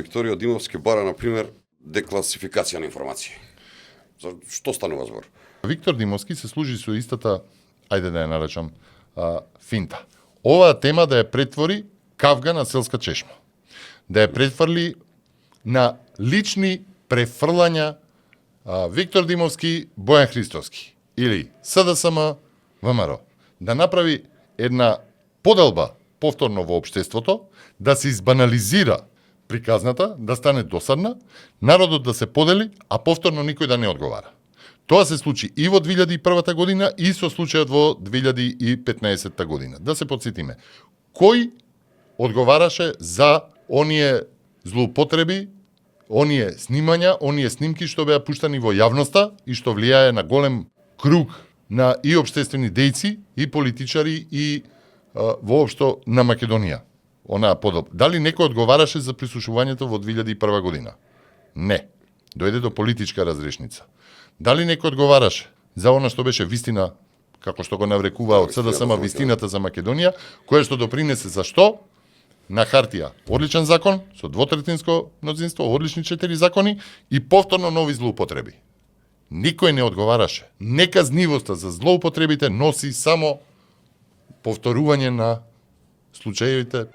Викторија Димовски бара, например, декласификација на информации. За што станува збор? Виктор Димовски се служи со истата, ајде да ја наречам, финта. Оваа тема да ја претвори кавга на селска чешма. Да ја претврли на лични префрлања Виктор Димовски, Бојан Христовски или СДСМ, ВМРО. Да направи една поделба повторно во општеството, да се избанализира приказната, да стане досадна, народот да се подели, а повторно никој да не одговара. Тоа се случи и во 2001 година и со случајот во 2015 година. Да се подсетиме. Кој одговараше за оние злоупотреби, оние снимања, оние снимки што беа пуштани во јавноста и што влијае на голем круг на и општествени дејци, и политичари, и воопшто на Македонија. Онаа подоб. Дали некој одговараше за прислушувањето во 2001 година? Не. Дојде до политичка разрешница. Дали некој одговараше за она што беше вистина, како што го наврекува од СДСМ вистината за Македонија, која што допринесе за што? На хартија одличен закон, со двотретинско мнозинство, одлични 4 закони и повторно нови злоупотреби. Никој не одговараше. Неказнивоста за злоупотребите носи само повторување на случаевите